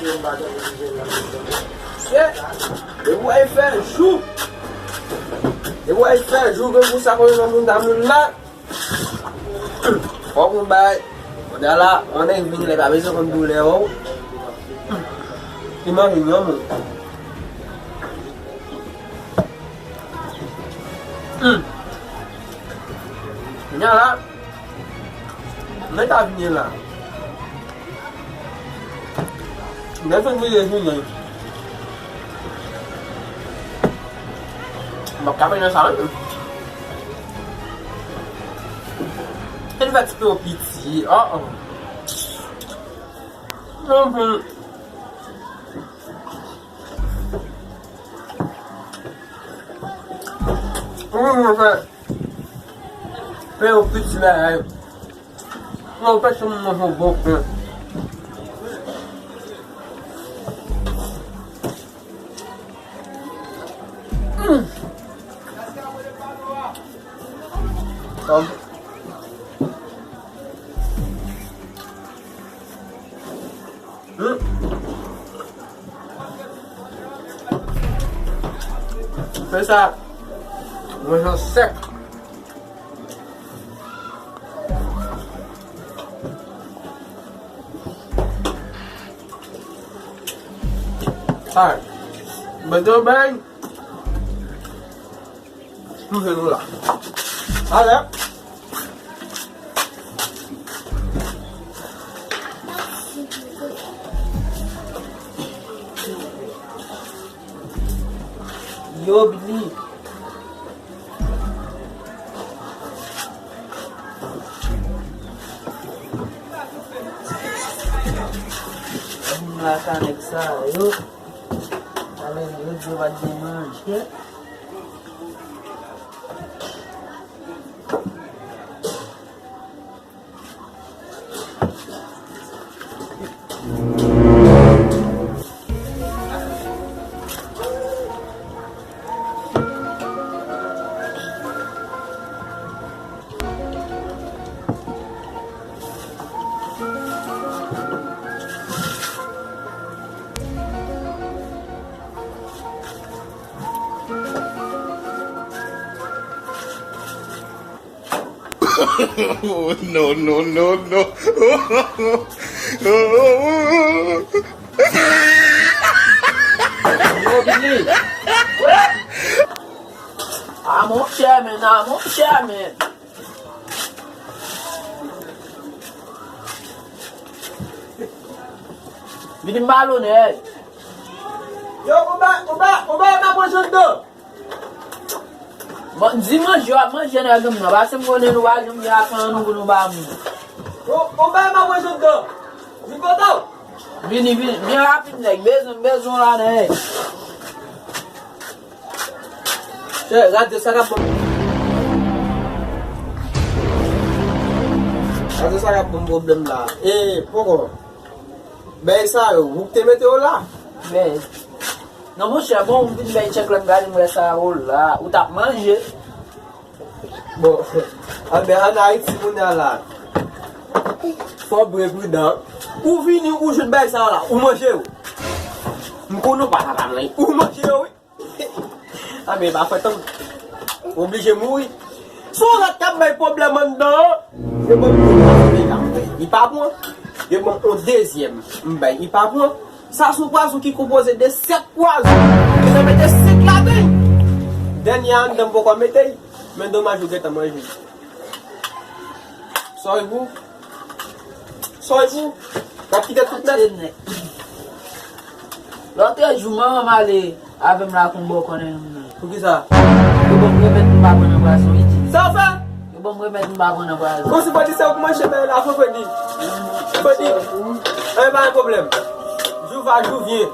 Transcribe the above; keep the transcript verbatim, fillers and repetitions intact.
Depi w fè jou, depi w fè jou, gen pou sa konn nan moun ta moun la. Fòk ou bay. Kounye a la, yon nèg vini la, pa bezwen konn doulè ou. Li manje yon moun. Hmm. Kounye a la, mwen ta vini la. Mwen fè vire jounen. M p ap ka pran nan sa menm. Se l fè ti pe yo piti. Oh, oh. Non, non. Mwen fè. Fè yon piti bagay. Non, pèsonn manje yon bon pen. Mm. Tann. Hmm. Fè sa. Mwen jan sèk. Ay. Mwen te bay. M jwenn nou la. Alè. Yo, Bini. Moun la ka nèg sa yo. Alè, yo di yo pa t gen manje. No, no, no, no. Yo, Bini. Ah, monchè, men, ah, monchè, men. Bini m ba l onè. Yo, ou ba, ou ba, ou ba, m ap pran jan de. Bon, di manje, w ap manje nan granm nan. Paske m konnen nou pa janm gen afè an nou pou nou ba moun. Bon, bon, bay m ap manje dedan. Vin kontan. Vini, vini. Byen rapid, nèg. Bezwen, bezwen la, nèg. Chè, radyo sa k ap ban m. Radyo sa k ap ban m pwoblèm la. E, poko. Bèy sa yo, ou k te mete yo la? Bèy. Non, monchè, bon, ou vin bèy tchèk la, m gade, m wè sa yo la. Ou t ap manje. Bon, anben, ann Ayiti, kounye a la, fò w byen pridan. Ou vini, ou jwenn bèy sa yo la, ou manje yo. M konnen w pa ta manje. Ou manje yo, wi. A, men pa fè tan. Oblije mouri. Se yon lòt k ap bay pwoblèm anndan an. Yo ban m yon lòt, li pa pran. Yo ban m yon dezyèm, m bay, li pa pran. Sa se yon pwazon ki konpoze de sèt pwazon. Yo te mete senk ladan l. Dènye a anndan m poko mete l. Men domaj yo gentan manje l. Sorry pou. Sorry pou. W ap kite tout nèt. Lòt jou, manman m ale avè m lakòm bò kò nèg m nan. Poukisa? Yo ban m remèd m pa pran nan pwazon, wi, Jimmy. Sa w fè? Yo ban m remèd m pa pran nan pwazon. Kòmsi Fredi se ou k manje bèy la, Fredi. Fredi. Anyen pa gen pwoblèm. Jou va, jou vyen.